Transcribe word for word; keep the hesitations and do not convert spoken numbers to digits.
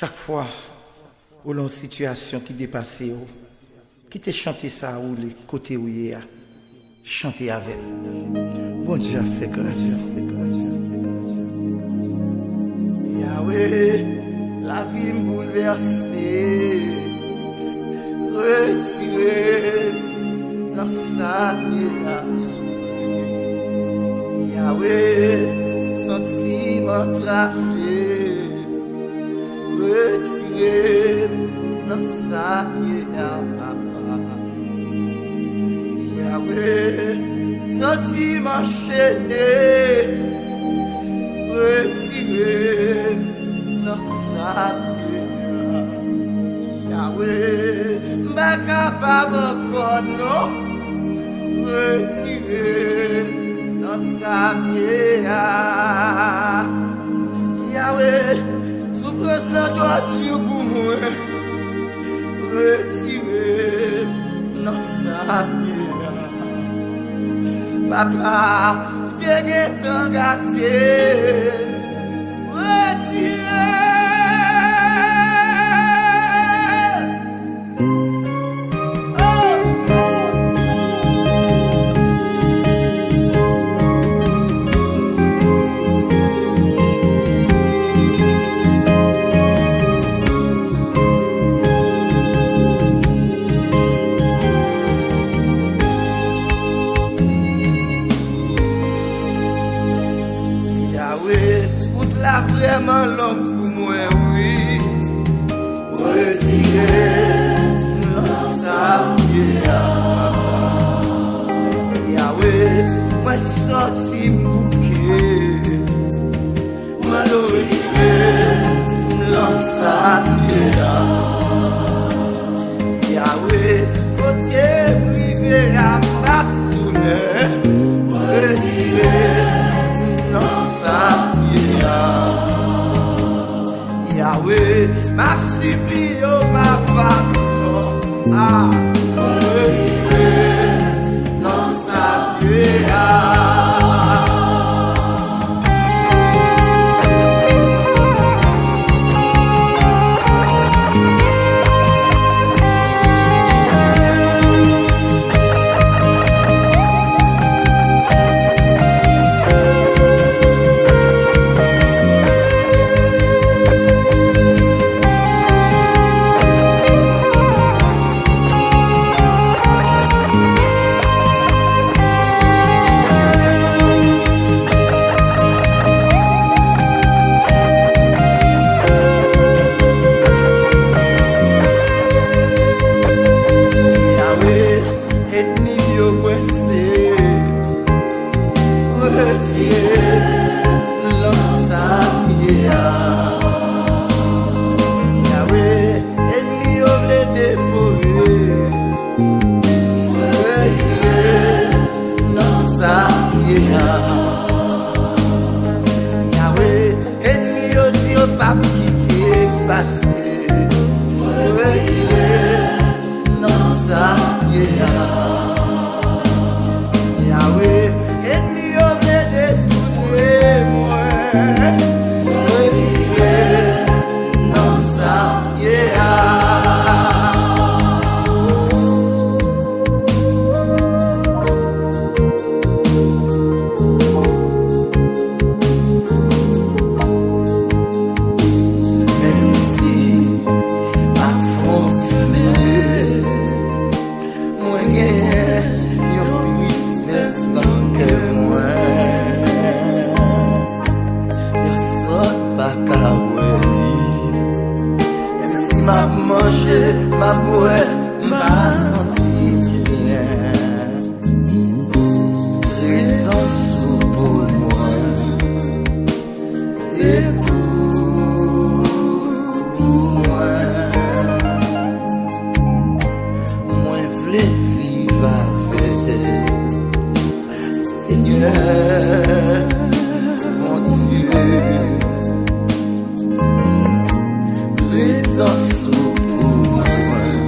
Chak fwa ou nan yon sitiyasyon ki depase w, kite chante sa a woule kote w ye a. Chante avè l. Bondye ap fè gras. Yawe, lavi m boulvèse. Retire m nan sa m ye a, Sovè. Yawe, santi m antrave. Retire m nan sa m ye a, Papa. Yawe, santi m anchene. Retire m nan sa m ye a. Yawe, m pa kapab ankò non. Retire m nan sa m ye a. Yawe, soufrans lan twò di pou mwen. Retire m nan sa m ye a. Papa, m te gentan gate. Retire. Yawe, wout la vrèman long pou mwen, wi. Retire m nan sa m ye a. Yawe, mwen santi m bouke. Mwen retire m nan sa m ye a. Yawe, kote m rive a, m p ap tounen. Retire m nan sa m ye a. Yawe, m ap sipliye w, Papa, a, retire m nan sa m ye a. Yawe, ènmi m yo kwense. Retire m nan sa m ye a. Yawe, ènmi yo vle devore. Retire m nan sa m ye a. Yawe, ènmi yo di yo p ap kite m pase. Retire m nan sa m ye a. Yawe, ènmi yo vle detounen mwen. Retire m nan sa m ye a. Menm si m ap fonksyone, mwen genyen yon tristès nan kè mwen. Pèsonn pa ka wè li. Menm si m ap manje, m ap bwè, m pa santi byen. Prezans ou pou mwen, se tou pou mwen. Mwen vle viv avèk Senyè, Bondye. Prezans ou pou mwen,